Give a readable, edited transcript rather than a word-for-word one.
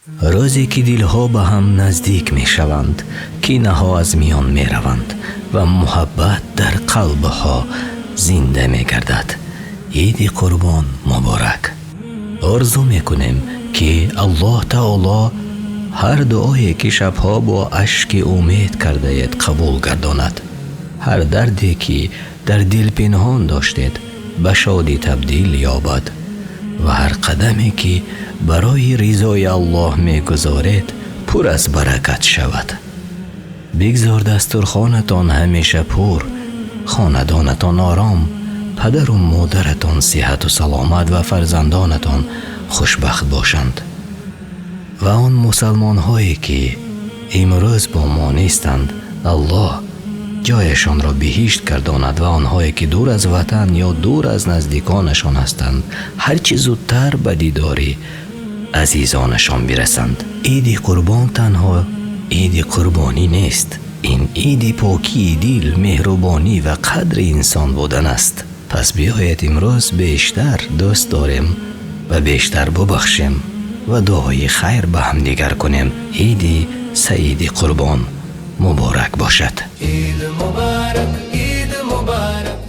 Рӯзе ки дилҳо ба ҳам наздик мешаванд, кинаҳо аз миён мераванд ва муҳаббат дар қалбҳо зинда мегардад. Иди Қурбон муборак! Орзу мекунем, ки Аллоҳи таоло ҳар дуое ки шабҳо бо ашки умед кардаед, қабул гардонад. Ҳар дарде ки дар дил пинҳон доштед, ба шодӣ табдил ёбад ва ҳар қадаме ки барои ризои Аллоҳ мегузоред, пур аз баракат шавад. Бигзор дастурхонатон ҳамеша пур, хонадонатон ором, падару модаратон саҳату саломат ва фарзандонатон хушбахт бошанд. Ва он мусулмонҳое ки имрӯз бо мо нестанд, Аллоҳ ҷояшонро биҳишт гардонад ва онҳое ки дур аз ватан ё дур аз наздиконашон ҳастанд, ҳарчи зудтар ба дидори азизонашон бирасанд. Иди Қурбон танҳо иди қурбонӣ нест. Ин иди покии дил, меҳрубонӣ ва қадри инсон будан аст. Пас биёед, имрӯз бештар дӯст дорем ва бештар бибахшем ва дуои хайр ба ҳамдигар кунем. Иди Саиди Қурбон муборак бошад. Ид муборак, Ид муборак.